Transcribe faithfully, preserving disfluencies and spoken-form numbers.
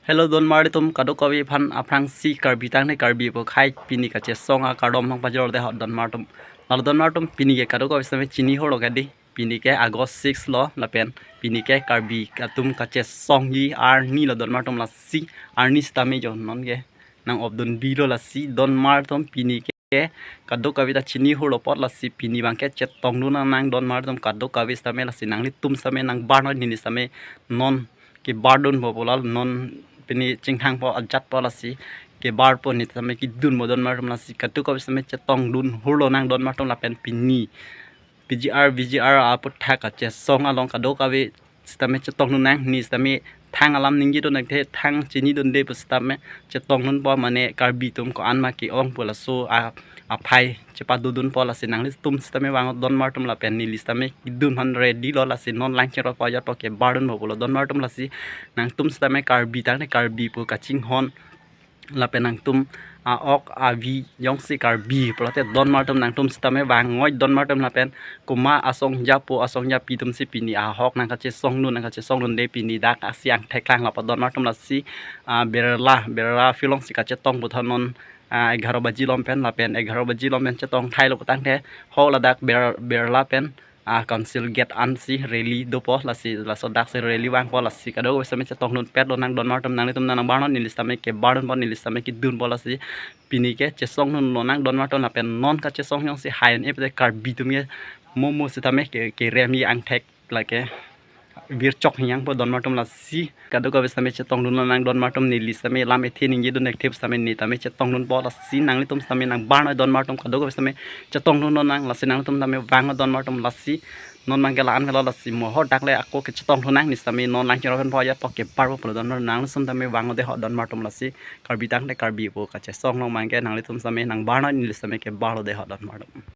Hello, donmar atum kadokave aphan aphrangsi Karbi tangte Karbi apo akhei pini kachesong akardom nangpajor de ho donmar atum. Lalo donmar atum pini ke kadokave sitame chini holo kadi. Pini ke August six lo lapen pini ke Karbi atum kachesongji arni lo donmar atum, lasi arni sitame jo non ke nang-opdun bilo, lasi donmar atum pini ke kadokave ta chini holo apot, lasi pini abang ke chetongdun nang donmar atum kadokave sitame, lasi nanglitum sitame nang barnoi, neli sitame non kebardunpo pu la, non pini chingthangpo ajatpo, lasi kebarpo, ne sitame kedunpo donmar atum, lasi kadokave sitame chetongdun holo nang donmar atum lapen pini P G R, V G R aputhak kachesong along kadokave sitame chetongdun nang, ne sitame thang alam ningjidun nangthe, thang chinidunde pu sitame chetongdunpo, mane Karbi atum ko-an ma ke-ong pu laso a aphai chepadodunpo, lasi nanglitum sitame vang donmar atum lapen neli sitame kedun aphan ready lo, lasi non lang chero pa ajatpo kebardunpo pulo donmar atum, lasi nangtum sitame Karbi tangte Karbi pu kachinghon lapen nangtum a-ok avi jongsi Karbi pulote donmar atum nangtum sitame vangnoi donmar atum lapen komat asong japo asong japi atumsi pini ahok nang kachesongdun, nang kachesongdunde pini dak asi angthek lang lapu donmar atum, lasi a berla berla phulongsi kachetong pu tha non a egharo baji along pen lapen egharo baji along pen chetong thailo pu tangte ho ladak ber berla pen a council gate ansi rally dopo, lasi laso daksi rally vangpo, lasi kadokave sitame chetongdunpetlo nang donmar atum, nanglitum nang barnoi, neli sitame kebardunpo, neli sitame kedunpo, lasi pini ke chesongdunlo nang donmar atum lapen non kachesong jongsi hai-un-e pute Karbi atum ke momo sitame ke keremji angthek lake virchok hiyang po donmar atum, lasi kadokave sitame chetongdunlo nang donmar atum, neli sitame lam ethe ningjidun thekthe sitame ne tame chetongdunpo, lasi nanglitum sitame nang barnoi donmar atum kadokave sitame chetongdunlo nang, lasi nanglitum sitame vangnoi donmar atum, lasi non abang ke la-an velo, lasi mo ho dak le ako kechetongdun nang, ne sitame non lang chero pen pa ajatpo kebarpo pulo donmar atum, nanglitum sitame vangnoi de ho donmar atum, lasi Karbi tangte Karbi pu kachesong along abang ke nanglitum sitame nang barnoi, neli sitame kebarlo de ho donmar atum.